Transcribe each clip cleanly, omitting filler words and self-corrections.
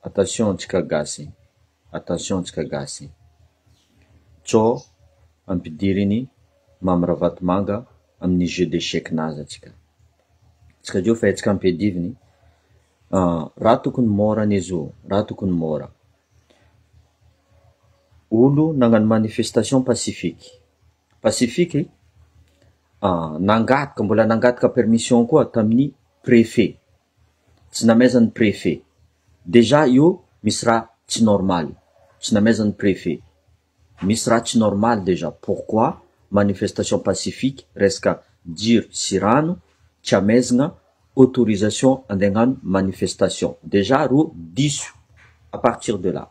Attention antsika gasy, attention antsika gasy. Tsao ampidiriny Mamy Ravatomanga amin'ny jeu d'échec nazy antsika. Antsika zao fa hetsika ampiadiviny, raha tokony mora anie zao, raha tokony mora. Olo nagnano manifestation pacifique, pacifique nangataka mbola nangataka permission koa tamin'ny préfet. Tsy namezan'ny préfet. Déjà io misy raha tsy normal. Tsy namezan'ny préfet. Misy raha tsy normal déjà. Pourquoi manifestation pacifique resaka jiro sy rano tsy amezagna autorisation andeha hagnano manifestation. Déjà reo diso à partir de là.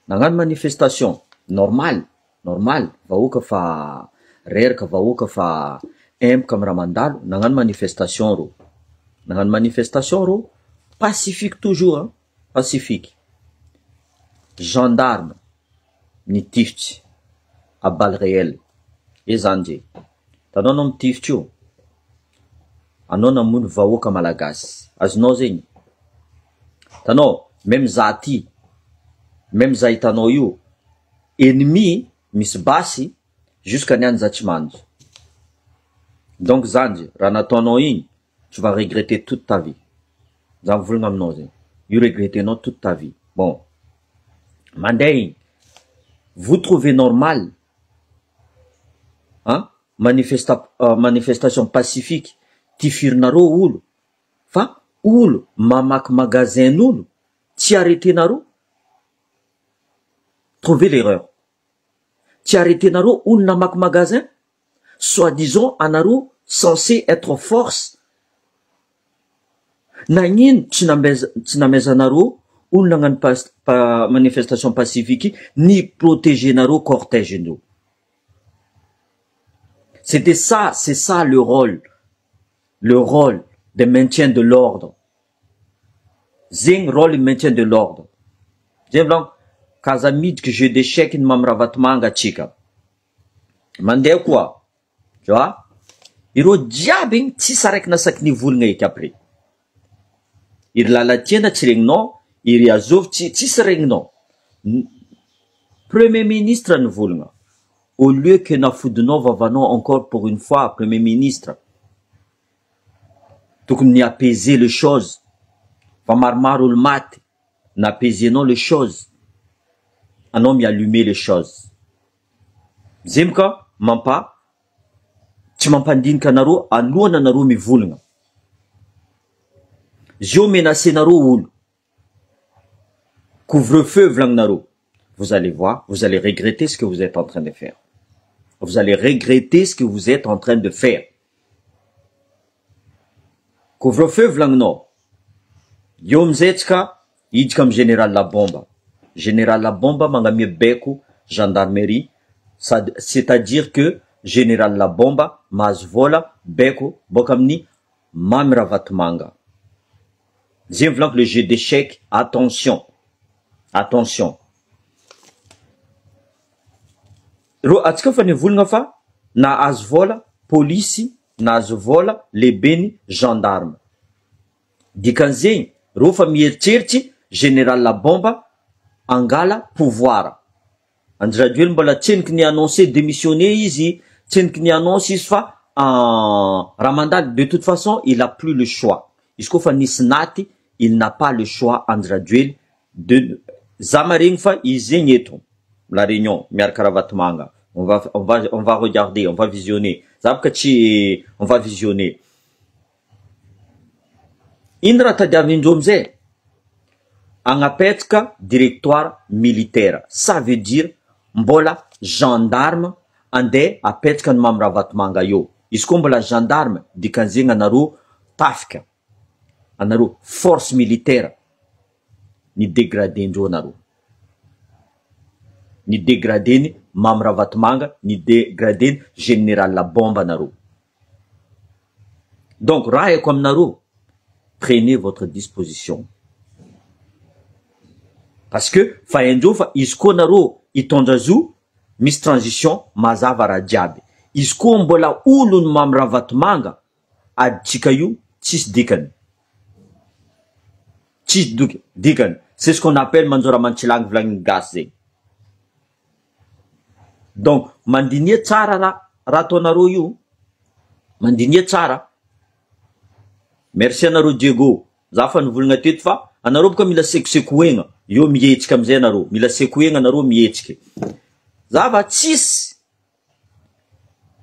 Nagnano manifestation normal normal vahoaka fa reraka vahoaka fa empaka amy raha mandalo nagnano manifestation reo nagnano manifestation reo pacifique toujours an pacifique gendarme nitifitsy à balle réelle e zany je tanao anao mitifitsy io anao namono vahoaka malagasy azonao zegny tanao même za ty même za hitanao io ennemi misy basy jusqu'à niany za tsy manjo donc zany raha nataonao igny tu vas regretter toute ta vie za mivolagna aminao zegny io regrettenao toute ta vie bon mandeha igny vous trouvez normal an manifesta manifestation pacifique tifirinareo olo fa olo mamaky magasin-n'olo tsy arrêtenareo trouvez l'erreur tsy arrêtenareo olo namaky magasin soi-disant anareo censé être force nagnino tsy nameza tsy namezanareo olo nagnano pas manifestation pacifique ny protégenareo cortège ndreo c'était ça c'est ça le rôle le rôle de maintien de l'ordre zegny rôle maintien de l'ordre zay volaniko kaza midriky jeu d'échec ny Mamy Ravatomanga atsika mandeha koa tu vois ireo jiaby igny tsisy araiky nasaky nivolagna eky après iry Lalatiana tsy regninao iry Azovy tsy tsisy regninao premier ministre nivolagna au lieu que nafodinao vavanao encore pour une fois premier ministre tokony ny apaiser les choses fa maromaro olo maty na-apaisenao les choses anao mi-allumer les choses zay moka mampa tsy mampandinika anareo alohana anareo mivolagna zio menacenareo olo couvre-feu volagninareo vous allez voir vous allez regretter ce que vous êtes en train de faire vous allez regretter ce que vous êtes en train de faire couvre-feu volagninao eo amizay tsika hiditra amy général Labomba général Labomba magnamia baiko gendarmerie sady c'est-à-dire que général Labomba mahazo vola baiko boka amin'ny Mamy Ravatomanga zay volaniko le jeu d'échec attention attention ro atsika fa nivolagna fa nahazo vola polisy nahazo vola lehibeny gendarme dikan'izegny reo fa mieritreritry général Labomba angala pouvoir Andry Rajoely mbola tseniky ny annoncé démissionner izy tseniky ny annonce izy fa raha mandalo de toute façon il a plus le choix izy koa fa nisy naty il n'a pas le choix Andry Rajoely de za maregny fa izy zegny eto la réunion miaraka Ravatomanga on va regarder, on va visionner za boka tsy on va visionner ino raha tadiavindreo amizay agnapetraka directoire militaire ça veut dire mbola gendarme andeha apetraka ny Mamy Ravatomanga eo izy koa mbola gendarme dikan'zegny anareo tafika anareo force militaire ny dégradendreo anareo ny dégradeny Mamy Ravatomanga ny dégradeny général Labomba anareo donc raha haiko aminareo prenez votre disposition parce que fa haindreo fa izy koa nareo hitondra zo misy transition mazava raha jiaby izy koa mbola olo ny Mamy Ravatomanga aditsika io tsisy dikany. Tsisy doka dikany, c'est ce qu'on appelle manjora aman-tsilangy volagniny gasy zegny. Donc mandinia tsara raha raha ataonareo io, mandinia tsara. Merci anareo Diego, za fa nivolagna teto fa anareo boka mila sekosekoegna, eo mihetsika amizay anareo, mila sekoegna anareo mihetsiky. Za va tsisy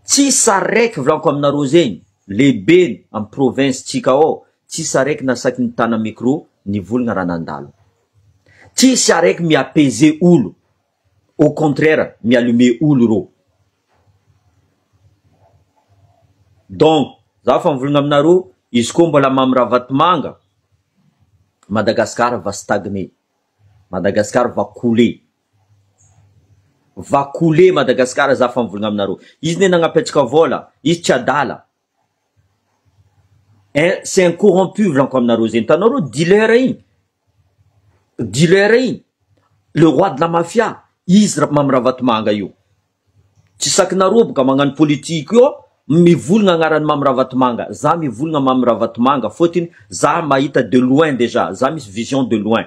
Tsisy araiky volaniko aminareo zegny, lehibeny am province tsika ao tsisy araiky nasaky nitana micro nivolagna raha nandalo. Tsisy araiky mi apaiser olo, au contraire mi allumer olo reo. Donc za fa mivolagna aminareo izy koa mbola Mamy Ravatomanga, Madagascar va stagner, Madagascar va couler. Va couler Madagascar za fa mivolagna aminareo. Izy ne nagnapetraka vola, izy tsy adala. Un c'est un corrompu volaniko aminareo zegny. Hitanao reo dealer igny, dealer igny, le roi de la mafia, izy Mamy Ravatomanga io. Tsy sakinareo boka magnano politique io mivolagna agnaran'i Mamy Ravatomanga, za mivolagna Mamy Ravatomanga fôtony za mahita de loin déjà, za misy vision de loin.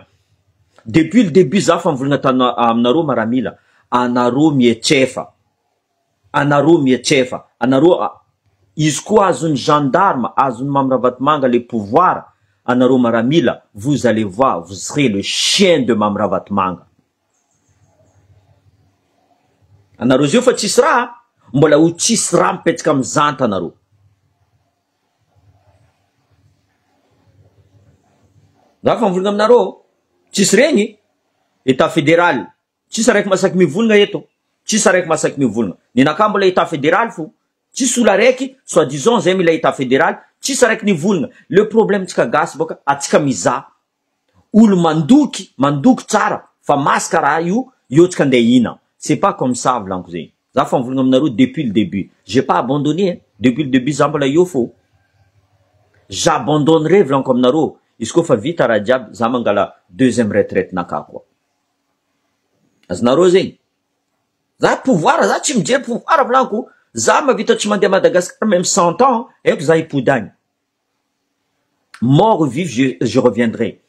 Depuis le début za fa mivolagna tana aminareo maramila, anareo mietsefa, anareo mietsefa, anareo izy koa azon'ny gendarme, azon'i Mamy Ravatomanga le pouvoir, anareo maramila vous allez voir, vous serez le chien de Mamy Ravatomanga. Anareo zio fa tsisy raha, mbola ho tsisy raha mipetraka am zanta anareo. Za fa mivolagna aminareo, tsisy regny, etat federal, tsisy araiky masaky mivolagna eto, tsisy araiky masaky mivolagna, nenakah mbola etat federal fo, tsisy olo araiky soit disant zay mila etat federal, tsisy araiky nivolagna, le problème tsika gasy boka atsika mizaha Olo mandoky mandoky tsara fa masaka raha io eo tsika ndeha hihina c'est pas comme ça volaniko zegny za fa mivolagna aminareo depuis le début j'ai pas abandonné hein depuis le début za mbola eo fô j'abandonnerai volaniko aminareo izy koa fa vita raha jiaby za mangala deuxième retraite naka koa azonareo zegny za pouvoir za tsy mijery pouvoir volaniko za mavita tsy mandeha Madagascar même 100 ans haiko za hipody agny Mort ou vif je je reviendrai.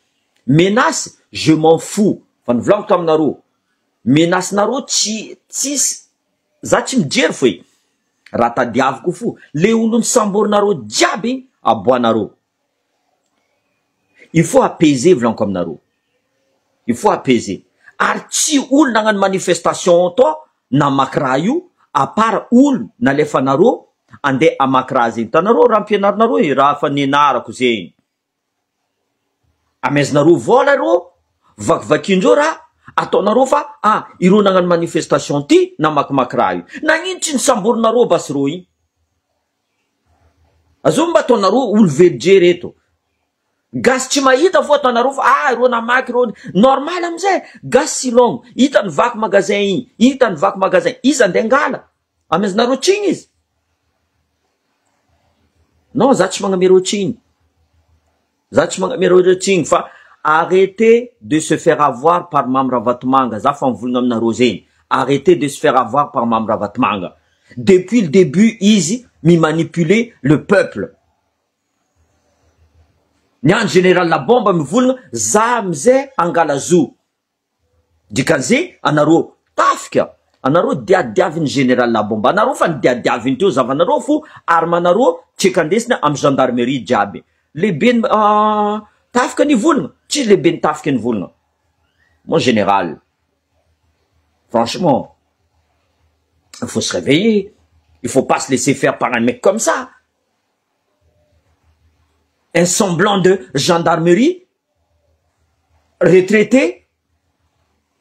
Menace je m'en fous fa nivolaniko taminareo menace nareo tsy tsisy za tsy mijery fo e raha tadiaviko fo le olo nisamborinareo jiaby aboanareo il faut apaiser volaniko aminareo il faut apaiser ary tsy olo nagnano manifestation tao namaky raha io à part olo nalefanareo andeha hamaky raha zegny hitanareo raha ampianarinareo e raha fa nianarako zegny amaizinareo vola reo vakivakindreo raha ataonareo fa ah ireo nagnano manifestation ty namakimaky raha io nagnino tsy nisamborinareo basy reo igny azovy mba ataonareo olo very eto Gasy tsy mahita fo ataonareo fa ah ireo namaky ireo normal amizay gasy silongo hita ny vaky magasin iny hita ny vaky magasin iza andeha angala amezanareo tsiny izy non za tsy magname reo tsiny za tsy magname reo tsiny fa arrêtez de se faire avoir par Mamy Ravatomanga za fa mivolagna aminareo zegny arrêtez de se faire avoir par Mamy Ravatomanga depuis le début izy mi manipuler le peuple Ny any général la bombe mivolagna za amizay angala zo dikan'izay anareo tafika anareo diadiaviny général la bombe anareo fa nidiadiaviny teo zavanareo fo arme anareo tseka andesina amy gendarmerie jiaby lehibeny tafika nivolagna tsy lehibeny tafika nivolagna mon général franchement il faut se réveiller il faut pas se laisser faire par un mec comme ça un semblant de gendarmerie retraité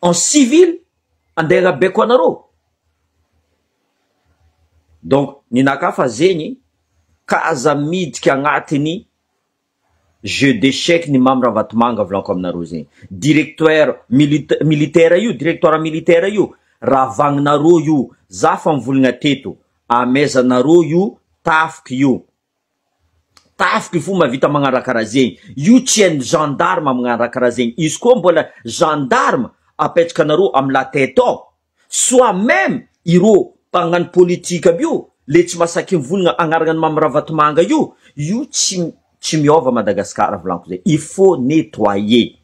en civil andeha rabeko anareo donc ny naka fa zegny ka aza midika agnatiny jeu d'échec ny Mamy Ravatomanga volaniko aminareo zegny directeur milita- militaire io directoire militaire io raha vagninareo io za fa mivolagna teto amezanareo io tafiky io tafiky fo mavita magnano karaha zegny io tsy hainy gendarme magnano karaha zegny izy koa mbola gendarme apetraka anareo amy la tête ao soit même ireo mpagnano politique aby io le tsy masaky mivolagna agnarana ny Mamy Ravatomanga io io tsy. Tsy miova Madagascar volaniko zay. Il faut nettoyer.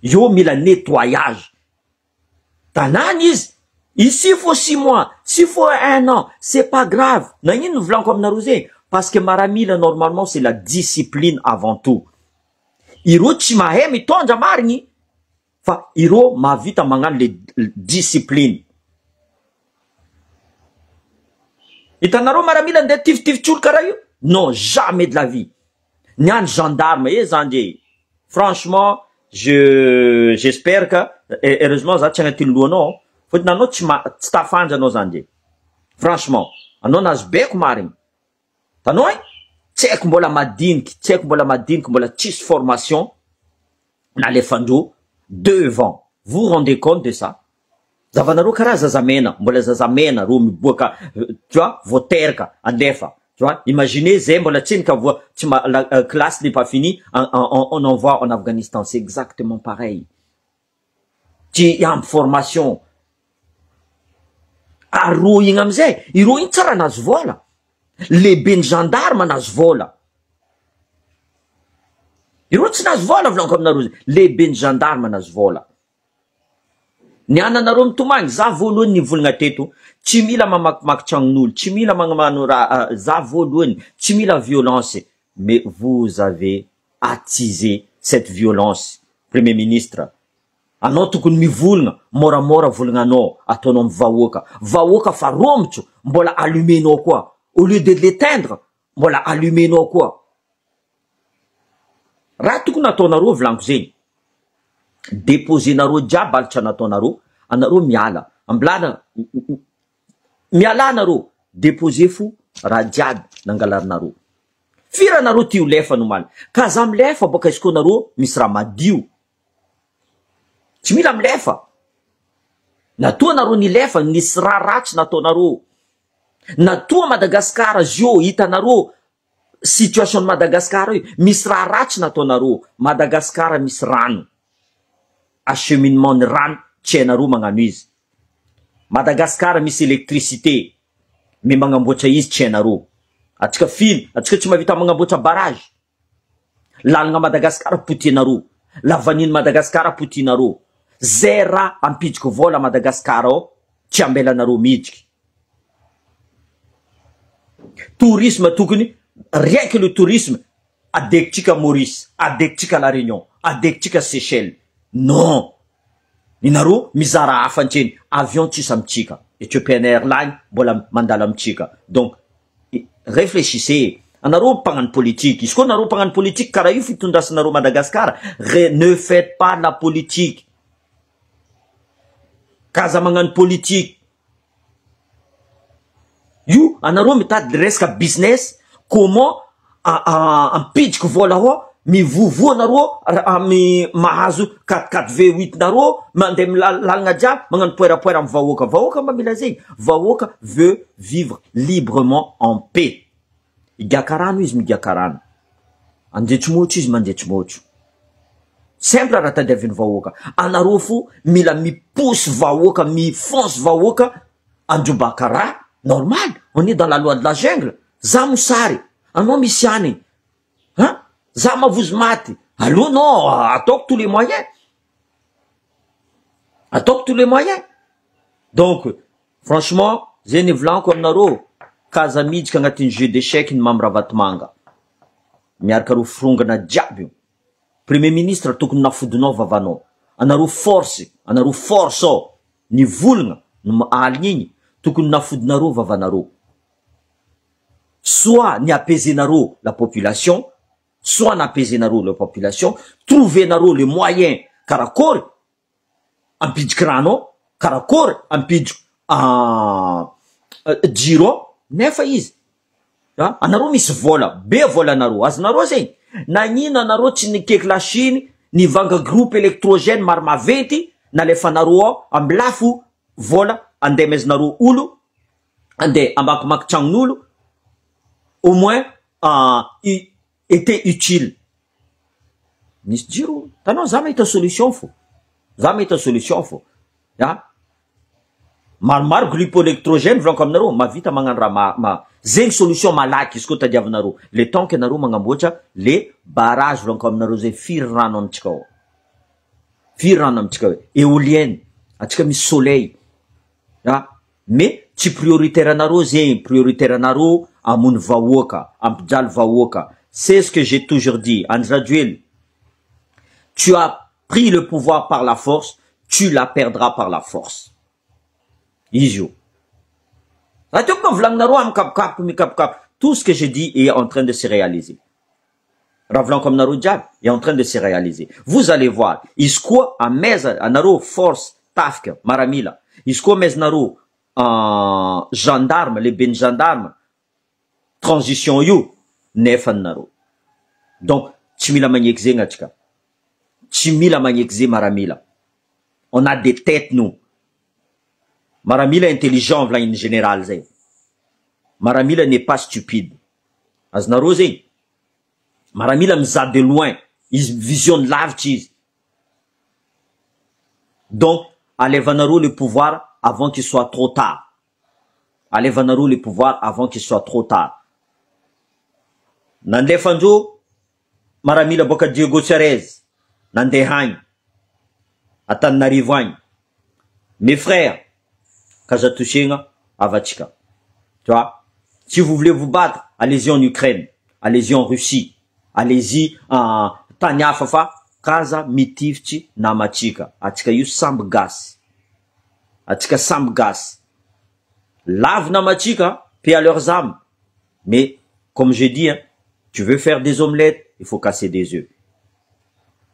Io mila nettoyage. Tanàna izy. Ici faut 6 mois, s'il faut un an, c'est pas grave. Nagnino no volaniko aminareo zegny? Parce que maramila, normalement, c'est la discipline avant tout. Ireo tsy mahay mitondra marigny fa ireo mahavita magnano le discipline. Hitanareo maramila andeha tifitifitr'olo karaha io? Non, jamais de la vie. Ny any gendarme e zandry e. Franchement, j'espère que, heureusement za tsy agnatin'ny lohanao, fôtony anao tsy ma tsy tafandry anao zandry e. Franchement, anao nahazo baiko marigny. Tanao e? Tsy haiko mbola madiniky, tsy haiko mbola madiniky, mbola tsisy formation nalefandreo devant. Vous vous rendez compte de ça? Zavanareo karaha zazamena, mbola zazamena reo miboaka, tu vois, vao teraka andefa, tu vois. Imaginez zay mbola tsy voa tsy ma la classe n'est pas finie, on envoie en Afghanistan, c'est exactement pareil. Tsy ampy formation. Ary ro igny amizay, ireo igny tsara nahazo vola. Lehibe ny gendarme nahazo vola. Ireo tsy nahazo vola volaniko aminareo zay. Lehibe ny gendarme nahazo vola. Ny ananareo mitomagny, za voalohany nivolagna teto, tsy mila mamakimaky tragnon'olo, tsy mila magnamano raha, za voalohany, tsy mila violence. Mais vous avez attisé cette violence, Premier ministre. Anao tokony mivolagna, moramora volagnanao, ataonao amy vahoaka. Vahoaka fa romotro, mbola allumenao koa. Au lieu de l'éteindre, mbola allumenao koa. Raha tokony ataonareo volaniko zegny, déposenareo jiaby alitra nataonareo, anareo miala, ambilana miala anareo, déposer fo raha jiaby nangalarinareo. Firy anareo ty ho lefa nomaly, ka za milefa boka izy koa nareo misy raha madio. Tsy mila milefa. Natoa nareo nilefa, nisy raha ratsy nataonareo. Natoa Madagasikara zio hitanareo situation ny Madagasikara io, misy raha ratsy nataonareo. Madagasikara misy rano. Acheminement ny rano tsy hainareo magnano izy. Madagasikara misy électricité, mais magnamboatra izy tsy hainareo. Atsika fino, atsika tsy mahavita magnamboatra barrage. Lalagna Madagasikara potianareo. Lavaniny Madagasikara potianareo. Zay raha ampidriky vola Madagasikara ao tsy ambelanareo midriky. Tourisme tokony, rien que le tourisme, adekitsika Maurice, adekitsika La Réunion, adekitsika Seychelles. Non. Inareo mizara hafa antseny, avion tsisy amitsika. Ethiopian Airlines mbola mandalo amitsika. Donc réfléchissez. Anareo mpagnano politique, izy koa nareo mpagnano politique karaha io fitondrasanareo Madagasikara, ne faites pas la politique. Kaza magnano politique. Io anareo mitady resaka business, comment ampidriky vola ao, mivovoa anareo amy mahazo 4x4 V8 nareo, mandeha lalagna jiaby, magnano poerapoera amy vahoaka. Vahoaka mba mila zegny. Vahoaka veut vivre librement en paix. Igaka rano izy migaka rano. Anjetsy izy manjetsy. Simple raha tadiavin'ny vahoaka. Anareo fo mila miposy vahoaka, mifonce vahoaka androbaka raha normal. On est dans la loi de la jungle. Za mosary, anao misy any. Hein? Za mavozo maty. Allo non, ataoko tous les moyens. Ataoko tous les moyens. Donc, franchement, zay ny volaniko aminareo, kaza miditra agnatin'ny jeu d'échec ny Mamy Ravatomanga. Miaraka ro firongana jiaby io. Premier ministre tokony nafodinao vavanao. Anareo force, anareo force ao. Ny volagna no aligny igny tokony nafodinareo vavanareo. Soit ny apaisenareo la population, soit napaisenareo la population, trouvenareo le moyen karakory ampidriky rano ao, karakory ampidriky jiro ao, nefa izy anareo misy vola be, volanareo azonareo zegny. Nagnino anareo tsy nikeky la Chine nivanga groupe électrogène maro maventy nalefanareo ao amy lafo vola andeha amezanareo olo andeha amakimaky tragnon'olo, au moins était utile misy jiro tanao. Za mahita solution fo, za mahita solution fo a maromaro groupe électrogène volaniko aminareo, mavita magnano raha ma. Zegny solution malaky izy koa tadiavinareo le temps que nareo magnamboatra le barrage volaniko aminareo zay firy rano amintsika ao firy rano amintsika ao eolienne atsika misy soleil a mais tsy prioritaire anareo zegny prioritaire anareo hamono vahoaka hampijaly vahoaka c'est ce que j'ai toujours dit Andry Rajoely tu as pris le pouvoir par la force tu la perdras par la force Izy io. Raha teo koa volagninareo amin'ny kapokapoka mikapokapoka, tout ce que je dis est en train de se réaliser. Raha volaniko aminareo jiaby est en train de se réaliser. Vous allez voir, izy koa amaiza anareo force tafika maramila, izy koa amaizanareo gendarme, lehiben'ny gendarme, transition io nefany nareo. Donc tsy mila magneky zegny atsika. Tsy mila magneky ze maramila. On a des têtes nous. Maramila intelligent volagniny général zay. Maramila n'est pas stupide. Azonareo zegny? Maramila mizaha de loin, izy vision lavitra izy. Donc alevanareo le pouvoir avant qu'il soit trop tard. Alevanareo le pouvoir avant qu'il soit trop tard. Nandefandreo maramila boaka Diego Suarez nandeha agny Antananarivo agny. Mes frères, kaza tosegna avatsika. Tu vois? Si vous voulez vous battre, allez-y en Ukraine, allez-y en Russie, allez-y tany hafa fa kaza mitifitry namatsika. Atsika io samby gasy. Atsika samby gasy. Lavo namatsika, paix à leurs âmes. Mais comme je dis, hein, tu veux faire des omelettes, il faut casser des œufs.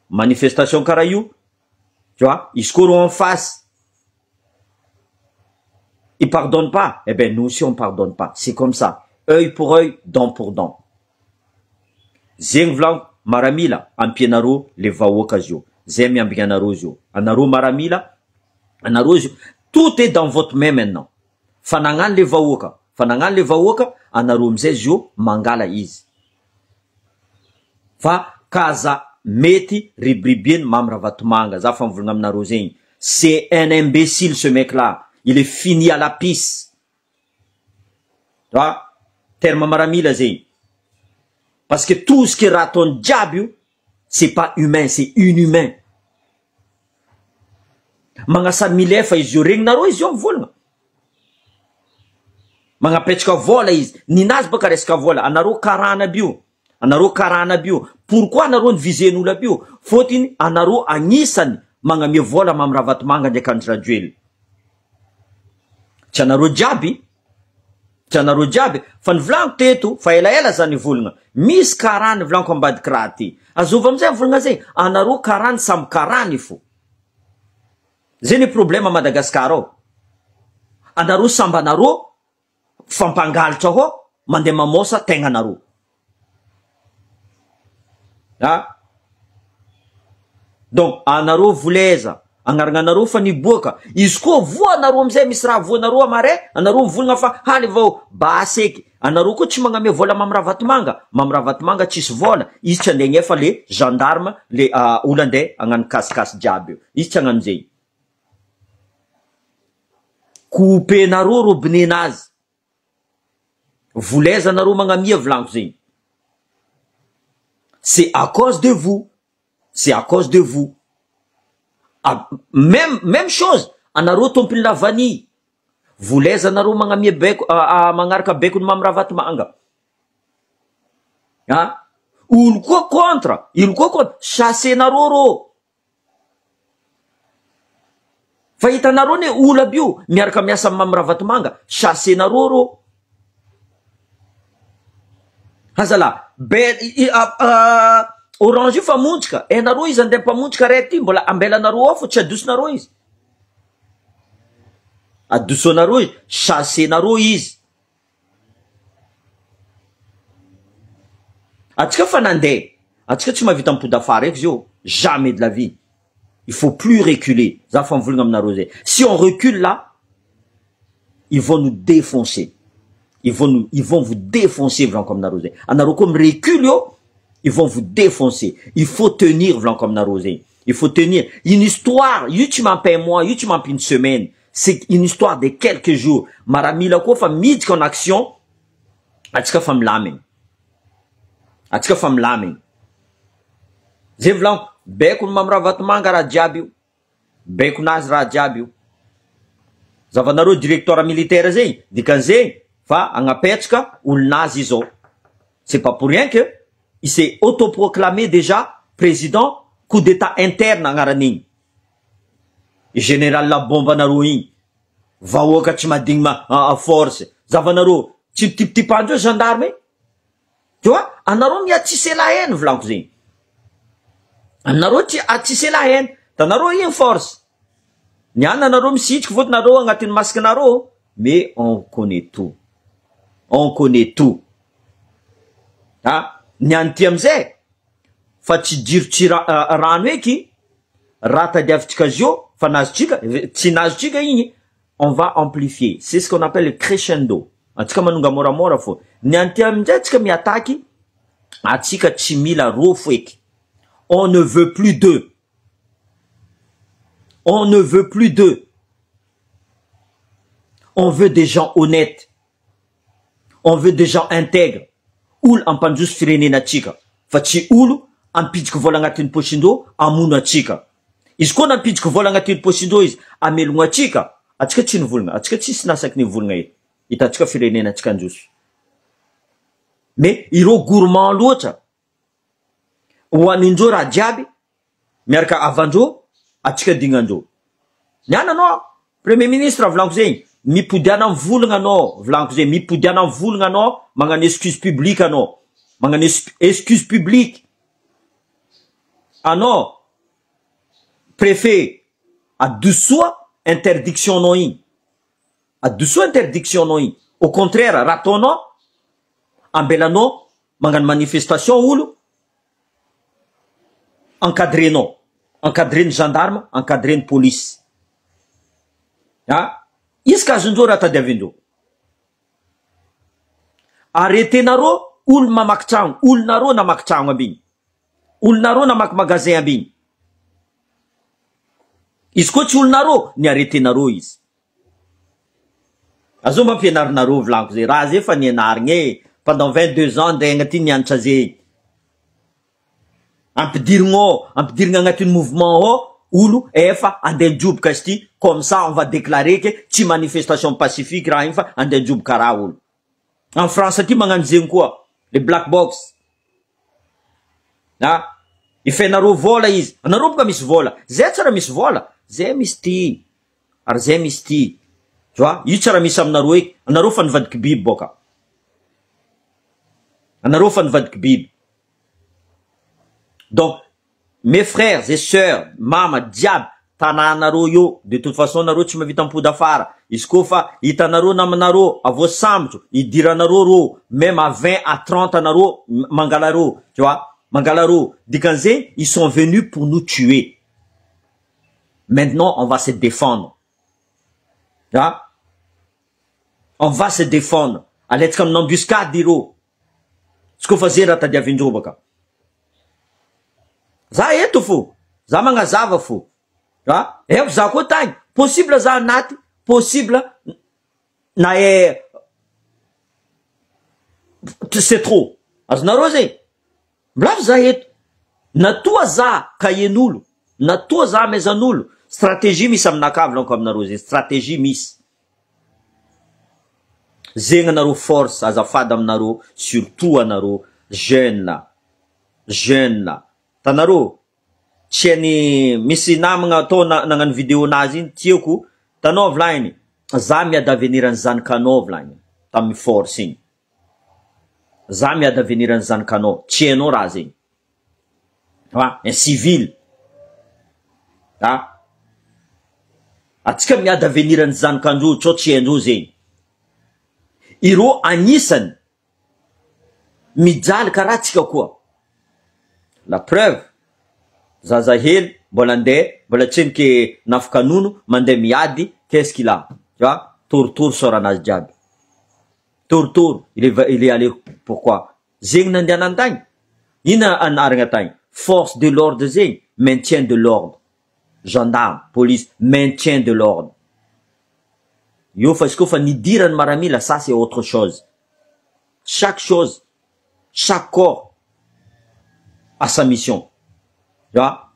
Manifestation karaha io, tu vois, izy koa reo en face, ils pardonnent pas, eh ben nous aussi on pardonne pas, c'est comme ça, œil pour œil, dent pour dent. Zegny volaniko, maramila ampianareo le vahoaka zio, zay miambigna anareo zio, anareo maramila, anareo zio, tout est dans votre main maintenant. Fa nagnano le vahoaka, fa nagnano le vahoaka, anareo amizay zio mangala izy. Fa kaza mety ribiribiany Mamy Ravatomanga, za fa mivolagna aminareo zegny, c'est un imbécile ce mec là, il est fini à la pisse. Ah, terme maramila zegny. Parce que tout ce qui raha ataony jiaby io, c'est pas humain, c'est inhumain. Magnasa milefa izy io, regninareo izy io mivolagna. Magnapetraka vola izy, ninazy baka resaka vola, anareo karana aby io, anareo karana aby io. Pourquoi anareo nivizen'olo aby io? Fôtony anareo agnisany magnamia vola Mamy Ravatomanga ndraiky Andry Rajoelina. Tsy anareo jiaby, tsy anareo jiaby, fa nivolaniko teto, fa elaela za nivolagna. Misy karany volaniko ambadiky raha ty. Azova amizay mivolagna zay, anareo karany samby karany fo. Zay ny problème à Madagascar ao. Anareo samby anareo fampangalatra ao mandeha mamosa tegnanareo. Ah. Donc anareo voleza, agnaragnanareo fa niboaka. Izy koa voa anareo amizay misy raha voanareo amare, anareo mivolagna fa haly vao baseky. Anareo koa tsy magname vola Mamy Ravatomanga, Mamy Ravatomanga tsisy vola, izy tsy andeha gnefa le gendarme, le olo andeha hagnano kasikasy jiaby io. Izy tsy hagnano zegny. Coupenareo robinet-nazy. Voleza anareo magnamia volaniko zegny. C'est à cause de vous. C'est à cause de vous. Ah, même, même chose, anareo tompony la vanille. Voleza anareo magnamia beko, magnaraka bekony Mamy Ravatomanga. Ah, olo koa contre, olo koa contre, chassenareo rô. Fa hitanareo ne olo aby io miaraka miasa amy Mamy Ravatomanga, chassenareo rô. Azala, be, orange io fa montsika, hainareo izy andeha mpamontsika raiky ty, mbola ambelanareo ao fa tsy adosonareo izy. Adosonareo izy, chassenareo izy. Atsika fa nandeha, atsika tsy mahavita mipody afara eky zio, jamais de la vie. Il faut plus reculer. Za fa mivolagna aminareo zay. Si on recule là, ils vont nous défoncer. Ils vont nous, ils vont vous défoncer volaniko aminareo zay. Anareo koa mirecule eo, ils vont vous défoncer. Il faut tenir volaniko aminareo zay. Il faut tenir. Une histoire, io tsy mampy un mois, io tsy mampy une semaine. C'est une histoire de quelques jours. Maramila koa fa miditra en action. Atsika fa milamigny. Atsika fa milamigny. Zay volagniko, baiko ny Mamy Ravatomanga raha jiaby io. Baikonazy raha jiaby io. Zavanareo directoire militaire zegny, dikan'zegny fa agnapetraka olonazy izy zao. C'est pas pour rien que il s'est autoproclamé déjà président coup d'état interne agnaran'igny. Général bomba anareo igny. Vahoaka tsy madigny ma force. Zavanareo tsy mitipitipandreo gendarme. Tu vois? Anareo miatisser la haine volaniko zegny. Anareo ty attisser la haine. Tanareo igny force. Niany anareo misitriky fôtony nareo agnatin'ny masque nareo, mais on connaît tout. On connaît tout. Ah, niany ty amizay fa tsy jiro tsy rano eky raha tadiavintsika azy io fa nazotsika tsy nazotsika igny, on va amplifier. C'est ce qu'on appelle le crescendo. Antsika manonga moramora fô. Niany ty amizay tsika miataky, atsika tsy mila rofo eky. On ne veut plus d'eux. On ne veut plus d'eux. On veut des gens honnêtes. On veut des gens intègres. Olo ampandroso firenena atsika fa tsy olo ampidiky vola agnatin'ny posindreo amono atsika. Izy koa nampidiky vola agnatin'ny posindreo izy amelogno atsika, atsika tsy nivolagna, atsika tsisy nasaky nivolagna eto. Hitantsika firenena atsika androso. Mais ireo gourmand loatra hoanindreo raha jiaby miaraka avandreo atsika dignandreo. Niany anao premier ministre volaniko zegny mipodiana mivolagna anao volaniko zegny mipodiana mivolagna anao magnano excuse publique anao magnano excuse publique anao préfet adosoa interdiction anao igny adosoa interdiction anao igny. Au contraire raha ataonao ambelanao magnano manifestation olo encadrenao, encadreny gendarme, encadreny police. Ah, izy ka azondreo raha tadiavindreo. Arrêtenareo olo mamaky tragno, olonareo namaky tragno aby igny, olonareo namaky magasin aby igny. Izy koa tsy olonareo, ny arrêtenareo izy. Azao mba ampianarinareo volaniko zay raha zay fa nianarigny e pendant 22 ans ndray ty nianatra zegny. Ampidirigna ampidirigna agnatin'ny mouvement ao olo efa andeha hijoboka izy ty, comme ça on va déclarer que tsy manifestation pacifique raha igny fa andeha hijoboka raha olo. En France aty magnano zegny koa le black box. Ah, ifenareo vola izy, anareo boka misy vola, zay tsara misy vola, zay misy ty ary zay misy ty. Tu vois, io tsara misy aminareo eky, anareo fa nivadiky biby boka. Anareo fa nivadiky biby. Donc mes frères et sœurs, mama jiaby tanànareo io, de toute façon nareo tsy mahavita mipody afara. Izy koa fa hitanareo namanareo avo sambotro idiranareo reo même à 20 à 30 anareo mangalareo, tu vois, mangalareo. Dikan'izay ils sont venus pour nous tuer. Maintenant on va se défendre. Ah? On va se défendre. Aletsika amin'ny embuscade ireo. Tsy koa fa zay raha tadiavindreo baka. Za eto fo, za magnazava fo. Ah, eko za koa tagny, possible za anaty, possible na e c'est trop. Azonareo zegny? Milafy za eto. Natoa za kahen'olo, natoa za amaizan'olo. Stratégie misy aminakahy volaniko aminareo zegny, stratégie misy. Zegny anareo force azafady aminareo, surtout anareo jeune, jeune. Tanareo tsy hainy misy namagna atao nagnano vidéo nazy igny tiako tanao volagniny za miady avenir ny zanakanao volagniny tamin'ny force igny. Za miady avenir ny zanakanao, tsy hainao raha zegny. Ah, un civil. Ah. Atsika miady avenir ny zanakandreo tsao tsy haindreo zegny. Ireo anisany mijaly karaha tsika koa. La preuve, zaza hely mbola andeha mbola tseniky nafaka nono mandeha miady, qu'est-ce qu'il a? Tu vois? Torotoro sôranazy jiaby. Torotoro, il est allé pourquoi? Zegny nandehanany tagny. Ina anarana tagny? Force de l'ordre zegny, maintien de l'ordre. Gendarme, police, maintien de l'ordre. Io fa izy koa fa nidirany maramila, ça c'est autre chose. Chaque chose, chaque corps a sa mission. A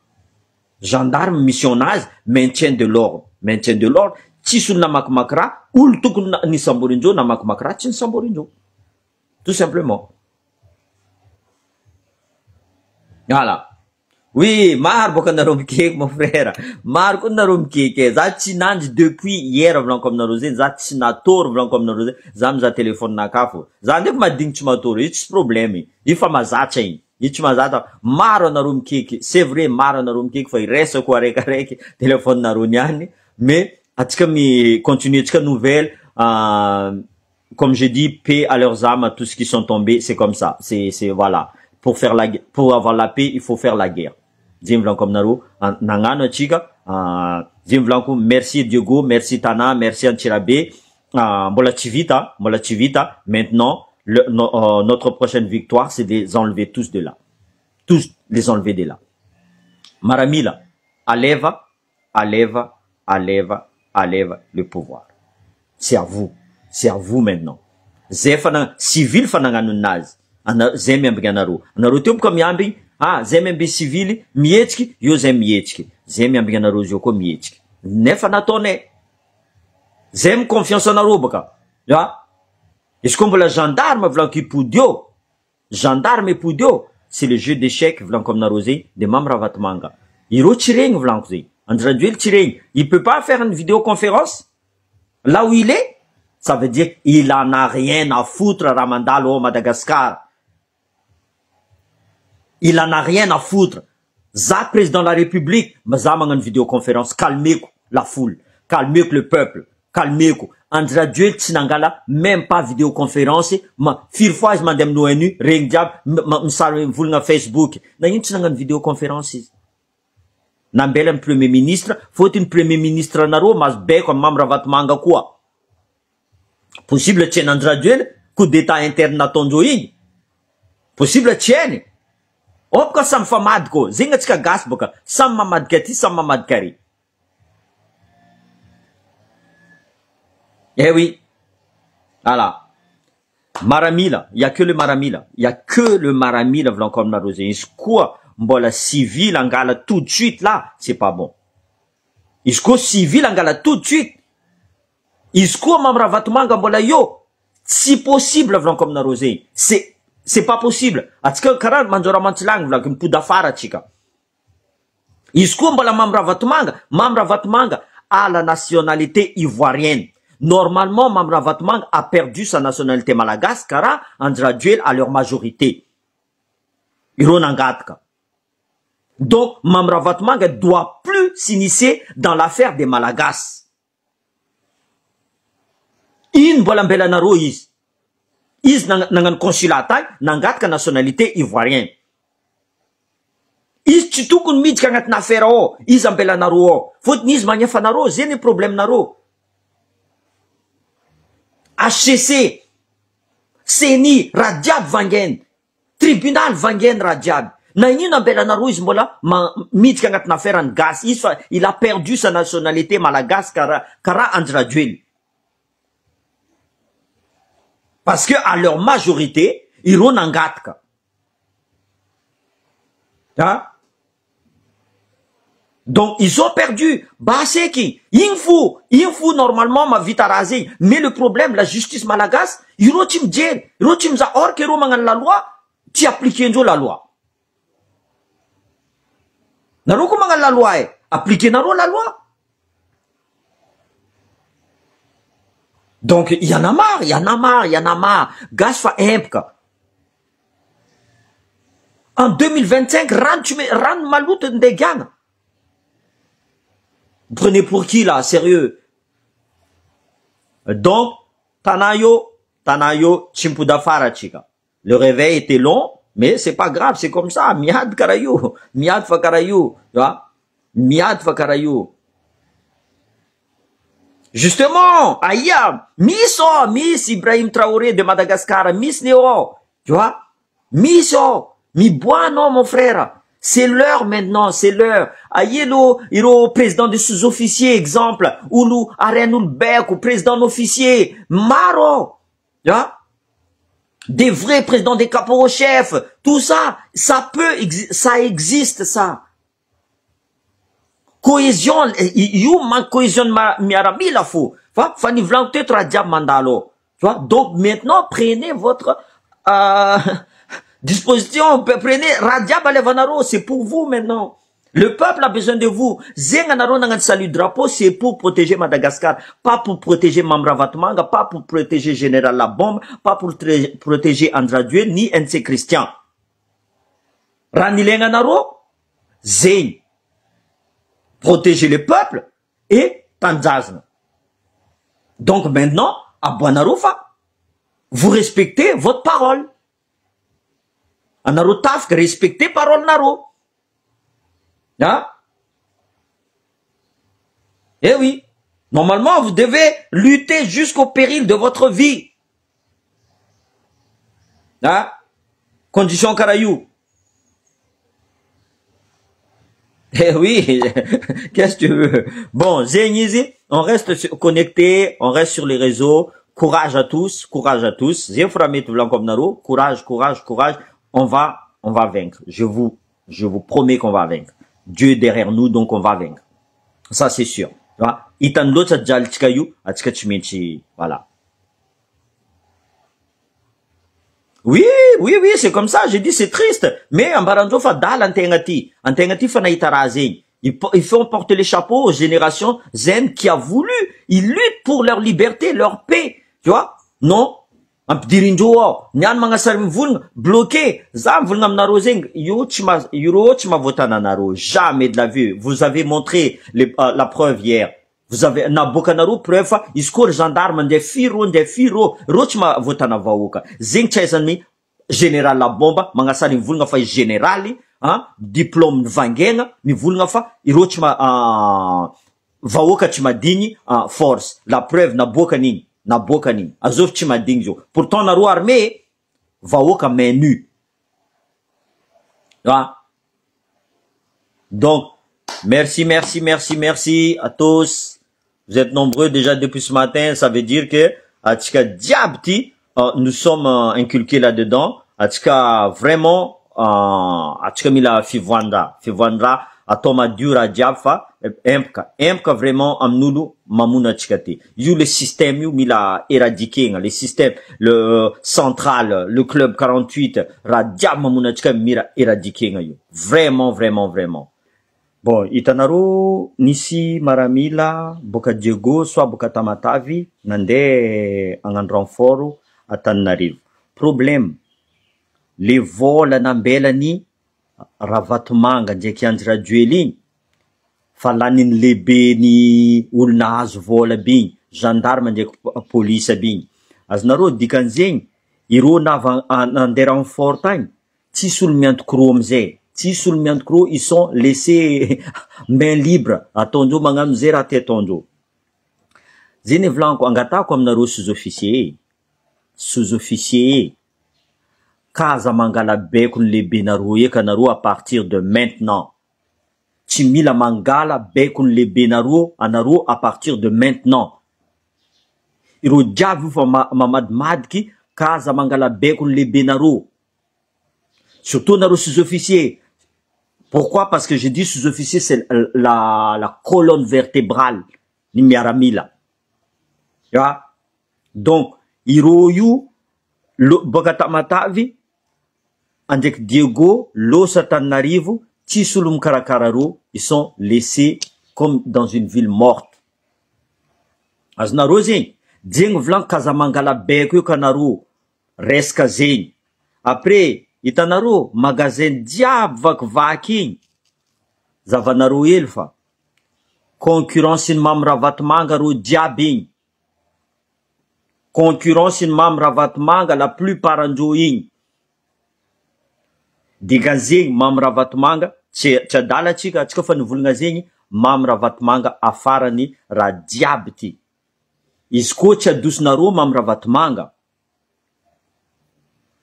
gendarme mission nazy maintien de l'ordre, maintien de l'ordre, tsisy olo namakimaky raha, olo tokony nisamborindreo namakimaky raha tsy nisamborindreo. Tout simplement. Voilà. Oui, maro boka nareo mikeky mon frère, maro koa nareo mikeky e, za tsy nandry depuis hier volaniko aminareo zegny, za tsy natory volaniko aminareo zegny, za mizaha téléphone naka fô, za ndraiky madigny tsy matory, io tsy problème, io fa mazatra igny, io tsy mazatra, maro anareo mikeky, c'est vrai maro anareo mikeky fa iresako araikiaraiky téléphone nareo niany, mais atsika mi continuer tsika nouvelle, comme je dis, paix à leurs âmes, à tous ceux qui sont tombés, c'est comme ça, c'est c'est voilà, pour faire la pour avoir la paix, il faut faire la guerre. Zegny volaniko aminareo, nagnano atsika, zegny volaniko, merci Diego, merci Tana, merci Antsirabe, mbola tsy vita, mbola tsy vita, maintenant le, no, notre prochaine victoire c'est de les enlever tous de là, tous les enlever de là. Maramila, aleva, aleva, aleva, aleva le pouvoir. C'est à vous, c'est à vous maintenant. Zay fa na civil fa nagnano ninazy, ana zay miambigny anareo, anareo teo boka miambigny, ah zay miambigny civily mihetsiky, eo zay mihetsiky, zay miambigny anareo zio koa mihetsiky, nefa nataonay, zay mi confiance anareo boka, ah izy koa mbola gendarme volaniko hipody eo, gendarme hipody eo, c'est le jeu d'échec volaniko aminareo zegny, de Mamy Ravatomanga, ireo tsy regny volaniko zegny, Andry Rajoely tsy regny, il peut pas faire une vidéoconférence là où il est, ça veut dire il en a rien à foutre raha mandalo ao Madagascar, il en a rien à foutre. Za président de la République, za magnano vidéoconférence, calmeko la foule, calmeko le peuple, calmeko. Andry Rajoely tsy nangala même pas vidéoconférence, ma firy fois izy mandeha amin'ny ONU, regny jiaby misary mivolagna Facebook, nagnino tsy nagnano vidéoconférence izy? Nambela ny premier ministre, fôtony premier ministre anareo mahazo baiko amy Mamy Ravatomanga koa. Possible tsy hainy Andry Rajoely, coup d'état interne nataondreo igny, possible tsy hainy. Ao boka samy famadika ao, zegny atsika gasy boka, samy mamadika aty, samy mamadika ary. Eh oui, voilà. Maramila, il y a que le maramila, il y a que le maramila volaniko aminareo zegny, izy koa mbola civil angala tout de suite là, c'est pas bon. Izy koa civil angala tout de suite, izy koa Mamy Ravatomanga mbola eo, tsy possible volaniko aminareo zegny, c'est c'est pas possible. Atsika karaha manjora mantsilagny volaniko mipody afara atsika. Izy koa mbola Mamy Ravatomanga, Mamy Ravatomanga a la nationalité ivoirienne. Normalement Mamy Ravatomanga a perdu sa nationalité malagasy karaha Andry Rajoely à leur majorité. Ireo nangataka. Donc Mamy Ravatomanga doit plus s'initier dans l'affaire des malagasy. Ino mbola ambelanareo izy? Izy nagnano consulat tagny, nangataka nationalité ivoirienne. Izy tsy tokony miditra agnatina affaire ao, izy ambelanareo ao. Fôtony izy magnefa anareo, zay ny problème nareo. HCC, CENI, raha jiaby vangainy, tribunal vangainy raha jiaby. Na ino ambelanareo izy mbola miditra agnatina affaire ny gasy, izy fa il a perdu sa nationalité malagasy karaha karaha Andry Rajoely. Parce que à leur majorité, ireo nangataka. Ah? Donc ils ont perdu. Baseky, igny fo, igny fo normalement mavita raha zegny. Mais le problème, la justice malagasy, ireo tsy mijery, ireo tsy mizaha, or que ireo magnano la loi, tsy appliquer-ndreo la loi. Nareo koa magnano la loi e, appliquer-nareo la loi. Donc il y en a marre, il y en a marre, il y en a marre. Gasy fa empaka. En 2025, rano tsy me rano maloto ndeha giagna. Prenez pour qui là, sérieux? Donc, Tana io, Tana io, tsy mipody afara atsika. Le réveil était long, mais c'est pas grave, c'est comme ça, miady karaha io, miady fa karaha io, tu vois? Miady fa karaha io. Justement, aia, misy ao, misy Ibrahim Traoré de Madagascar, misy ny ao, tu vois? Misy ao, miboah anao mon frère. C'est l'heure maintenant, c'est l'heure. Aia lo ireo président de sous-officier exemple, olo arain'olo baiko, président officier, maro ao. Tu vois? Des vrais présidents des caporaux chefs, tout ça, ça peut ça existe ça. Cohésion, io manque cohésion miaramila fo. Fa fa nivolaniko teto raha jiaby mandalo ao. Tu vois? Donc maintenant prenez votre disposition, prenez raha jiaby alevanareo, c'est pour vous maintenant. Le peuple a besoin de vous. Zegny anareo nagnano salut drapeau, c'est pour protéger Madagascar, pas pour protéger Mamy Ravatomanga, pas pour protéger Général La Bombe, pas pour protéger Andry Rajoelina ni NC Christian. Raha nilaigna anareo, zegny. Protéger le peuple et tanjazana. Donc maintenant, aboanareo fa vous respectez votre parole. Anareo tafika respectez parole nareo. Ah? Eh oui. Normalement, vous devez lutter jusqu'au péril de votre vie. Ah? Condition karaha io. Eh oui, qu'est-ce que tu veux? Bon, zegny izy, on reste connecté, on reste sur les réseaux. Courage à tous, courage à tous. Zegny fo raha mety volaniko aminareo. Courage, courage, courage. On va vaincre. Je vous promets qu'on va vaincre. Dieu est derrière nous, donc on va vaincre. Ça, c'est sûr. Tu vois? Hitany loatra jalitsika io, atsika tsy maintsy, voilà. Oui, oui, oui, c'est comme ça. J'ai dit, c'est triste. Mais ambarandreo fa dala antegna ty. Antegna ty fa nahita raha zegny. Il faut porter les chapeaux aux générations zen qui a voulu. Ils luttent pour leur liberté, leur paix. Tu vois? Non? Ampidirindreo ao. Niany magnasary mivolagna, bloqué. Za mivolagna aminareo zegny, io tsy ma, ireo tsy mahavoatana anareo. Jamais de la vie. Vous avez montré la preuve hier. Vous avez naboakanareo preuve fa izy koa ry gendarme ndeha firy reo, ndeha firy reo. Reo tsy mahavoatana vahoaka. Zegny tsy ahaizan'ny général la bomba magnasary mivolagna fa izy généraly, hein, diplôme ny vangaina, mivolagna fa ireo tsy ma, vahoaka tsy madigny, force. La preuve naboakany igny. Naboakany igny. Azovy tsy madigny zao. Pourtant nareo armée, vahoaka main nue. Ah. Donc, merci, merci, merci, merci à tous. Vous êtes nombreux déjà depuis ce matin. Ça veut dire que, atsika jiaby ty, nous sommes inculqués là-dedans. Atsika vraiment, atsika mila fivoandra. Fivoandra atao madio raha jiaby fa empaka. Empaka vraiment amin'olo mamono atsika ty. Io le système io mila éradiquer-na. Le système, le central, le club 48, raha jiaby mamono atsika mila éradiquer-na io. Vraiment, vraiment, vraiment. Bon, hitanareo nisy maramila boka Diego soit boka Tamatavy nandeha hagnano renfort Antananarivo. Problème, le vola nambelany Ravatomanga ndraiky Andry Rajoelina igny fa laniny lehibe ny olo nahazo vola aby igny, gendarme ndraiky police aby igny. Azonareo dikan'izegny, ireo nava nandeha renfort tagny, tsisy olo miantoko rô amizay. Tsisy olo miantoko rô, ils sont laissés main libre. Ataondreo magnano zay raha ty ataondreo. Zay ny volaniko, angatahako aminareo sous-officier, sous-officier, kaza mangala baiko ny lehibenareo eka anareo à partir de maintenant. Tsy mila mangala baiko ny lehibenareo anareo à partir de maintenant. Ireo jiaby io fa mamadimadiky, kaza mangala baiko ny lehibenareo. Surtout anareo sous-officier. Pourquoi? Parce que j'ai dit sous-officier, c'est la colonne vertébrale ny miaramila. Tu vois? Donc, ireo io, lo, boka Tamatavy, andraiky Diego, losa Tananarivo, tsisy olo mikarakara reo, ils sont laissés comme dans une ville morte. Azonareo zegny, jegny volaniko kaza mangala baiko io kanareo, resaka zegny. Après, hitanareo, magasin jiaby vakivaky igny, zavanareo hely fa concurrence ny Mamy Ravatomanga reo jiaby igny. Concurrence ny Mamy Ravatomanga la plupart andreo igny. Dikan'izegny Mamy Ravatomanga tsy adala atsika, atsika fa nivolagna zegny Mamy Ravatomanga afarany raha jiaby ty. Izy koa tsy adosonareo Mamy Ravatomanga.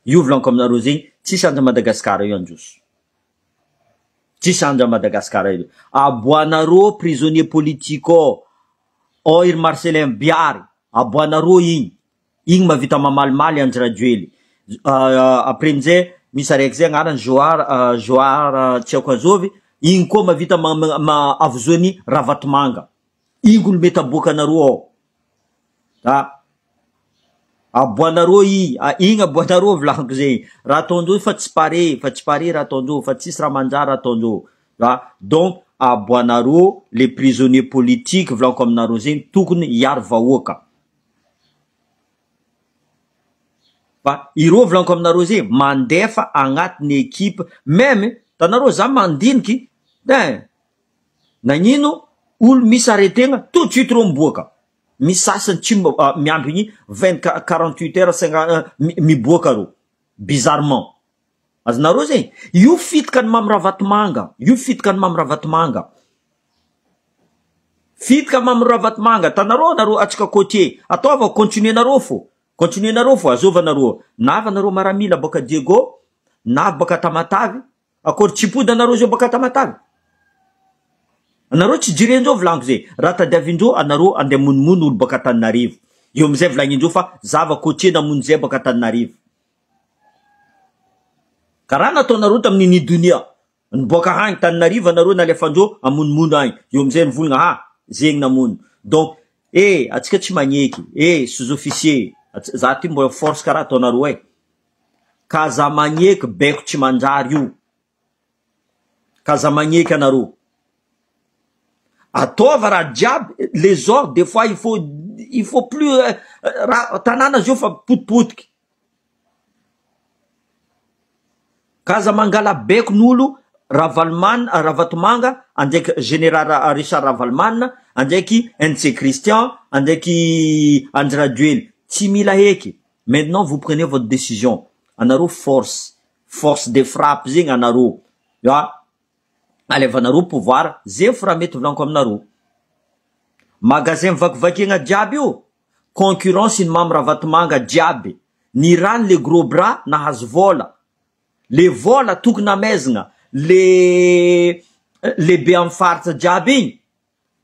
Io volaniko aminareo zegny, tsisy andra Madagasikara io androso. Tsisy andra Madagasikara io. Aboanareo prisonnier politique ao. Ao iry Marcelin Biary, aboanareo igny. Igny mahavita mamalimaly Andry Rajoely. Après amizay misy araiky zay agnarany Johar Johar tsy haiko azovy, igny koa mahavita ma avozoan'i Ravatomanga, igny olo mety aboakanareo ao, a aboanareo i, igny aboanareo volaniko zegny, raha ataondreo fa tsy pare, fa tsy pare raha ataondreo, fa tsisy raha manjary raha ataondreo, a donc aboanareo les prisonniers politiques volaniko aminareo zegny tokony hiaro vahoaka. Fa ireo volaniko aminareo zay mandefa agnatin'ny equipe meme tanareo za mandiniky ein nagnino olo misy arretegna tout de suite reo miboaka misy sasany tsy miambigny vingt 48 heures 50 miboaka reo bizarrement azonareo zegny io fitaka ny Mamy Ravatomanga io fitaka ny Mamy Ravatomanga fitaka Mamy Ravatomanga tanareo nareo atsika côtier ataova continuer nareo fo continuer nareo fo azovanareo navy anareo maramila baka Diego navy baka Tamatavy akory tsy pody anareo zao baka Tamatavy anareo tsy jirendreo volaniko zay raha tadiavindreo anareo andeha monomono olo baka Antananarivo eo amizay volagnindreo fa zava côtier namono zay baka Antananarivo karaha nataonareo tamin'ny Nidonia niboaka hagny Tananarivo anareo nalefandreo amonomono agny eo amizay nivolagna ha zegny namono donc eh atsika tsy magneky eh sous-officier za ty mbola force karaha ataonareo e ka za magneky baiko tsy manjary io ka za magneky anareo ataova raha jiaby les ordres des fois il faut plus raha tanàna zio fa potipotiky ka aza mangala baiko n'olo Ravaloman Ravatomanga andraiky général Richard Ravalomanana andraiky NC Christian andraiky Andry Rajoely tsy mila heky maintenant vous prenez votre décision anareo force de frappe zegny anareo a alevanareo pouvoir zay fo raha mety volaniko aminareo magasin vakivakiagna jiaby io concurrence ny Mamy Ravatomanga jiaby ny rany le gros bras nahazo vola le vola tokony amaizina le lehibe amy faritra jiaby igny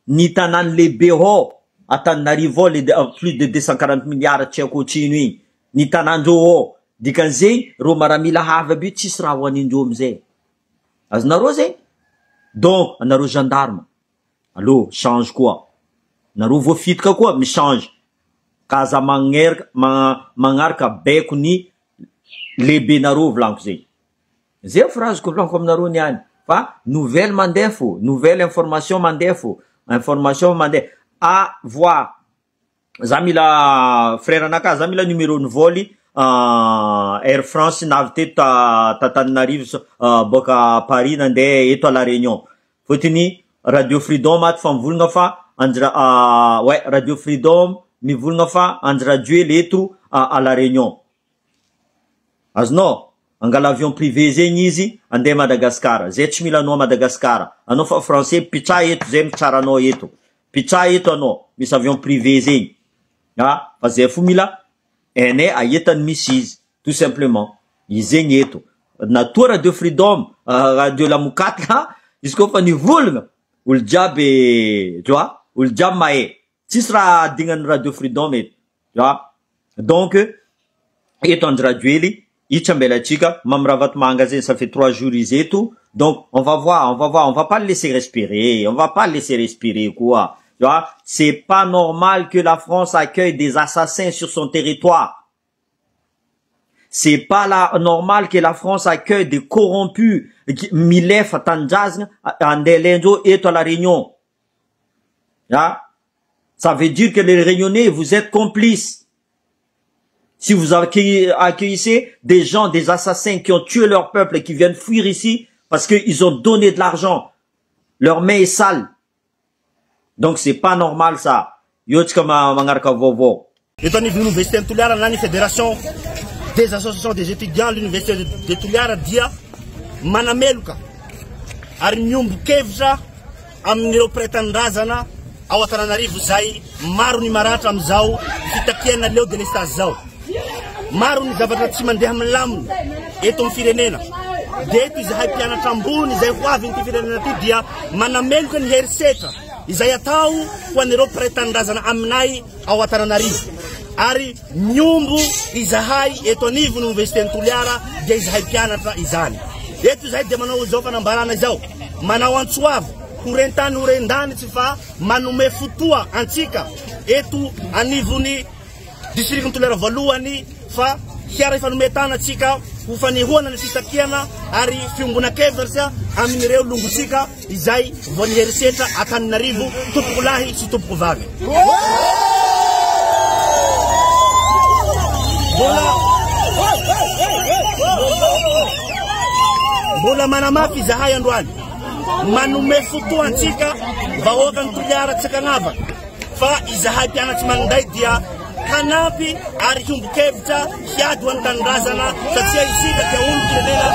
ny tanàny lehibe ao Antananarivo ao le plus de 240 milliards tsy haiko otrino igny ny tanàndreo ao dikan'izay reo maramila havy aby io tsisy raha hoanindreo amizay azonareo zay donc anareo gendarme allo change koa nareo voafitika koa michange ka aza magneraka magnaraka baiko ny lehibenareo volaniko zay zay phrase-ko volaniko aminareo niany fa nouvelle mandeha fo nouvelle information mandeha fo information mandeha a voi za mila frère anaka za mila numéro ny voly Air France navy teto ta Tananarivo boka Paris nandeha eto à la Réunion fôtony Radio Freedom ato fa mivolagna fa Andra ouais Radio Freedom mivolagna fa Andry Rajoely eto à la Réunion azonao angala avion privé zegny izy andeha Madagasikara zay tsy mila anao Madagasikara anao fa français pitsa eto zay mitsara anao eto pitsa eto anao misy avion privé zegny a fa zay fo mila hainay aetany misy izy tout simplement izy zegny eto natoa Radio Freedom Radio Lamokatla izy koa fa nivolagna olo jiaby tu vois olo jiaby mahay tsisy raha adignany Radio Freedom eto tu vois donc eto Andry Rajoely io tsy ambelatsika Mamy Ravatomanga zegny ça fait 3 jours izy eto donc on va voir, on va voir, on va pas le laisser respirer, on va pas le laisser respirer quoi, tu vois. C'est pas normal que la France accueille des assassins sur son territoire. C'est pas la, normal que la France accueille des corrompus milefa tanindrazana andeha alaindreo eto à la Réunion. Ah, ça veut dire que les Réunionnais, vous êtes complices si vous accueillissez des gens, des assassins qui ont tué leur peuple et qui viennent fuir ici parce qu'ils ont donné de l'argent. Leur main est sale. Donc c'est pas normal ça. Io tsika magnaraka vaovao. Eto anivon'ny université ny Toliara na ny fédération des associations des étudiants l'université de Toliara dia manameloka ary miombo-kevitra amin'ireo mpiray tanindrazana ao Antananarivo zay maro ny maratra am'izao fitakiana leo délestage zao. Maro ny zavatra tsy mandeha milamina eto amin'ny firenena de eto izahay mpianatra ambony izay ho avy nyity firenena ty dia manameloka ny herisetra izay atao ho an'ireo mpiray tanindrazana aminay ao Antananarivo. Ary miombo izahay eto anivon'ny Oniversiten'i Toliara dia izahay mpianatra izany. Eto izahay dia manao izao fanambarana izao, manao antso avo ho ren-tany ho ren-danitsy fa manome fotoa antsika eto anivon'ny Distrikan'i Toliara voalohany fa hiara hifanome tana tsika ho fanehoana ny fitakiana ary fiombonan-kevitra amin'ireo longotsika izay voan'ny herisetra Antananarivo tompokolahy sy tompokovavy. Mbola manamafy izahay androany manome fotoantsika vahoakan'i Toliara tsy ankanavaka fa izahay mpianatr'i Maninday dia hanampy ary hiombon-kevitra hiady ho an'ny tanindrazana satria isika dia olom-pirenena.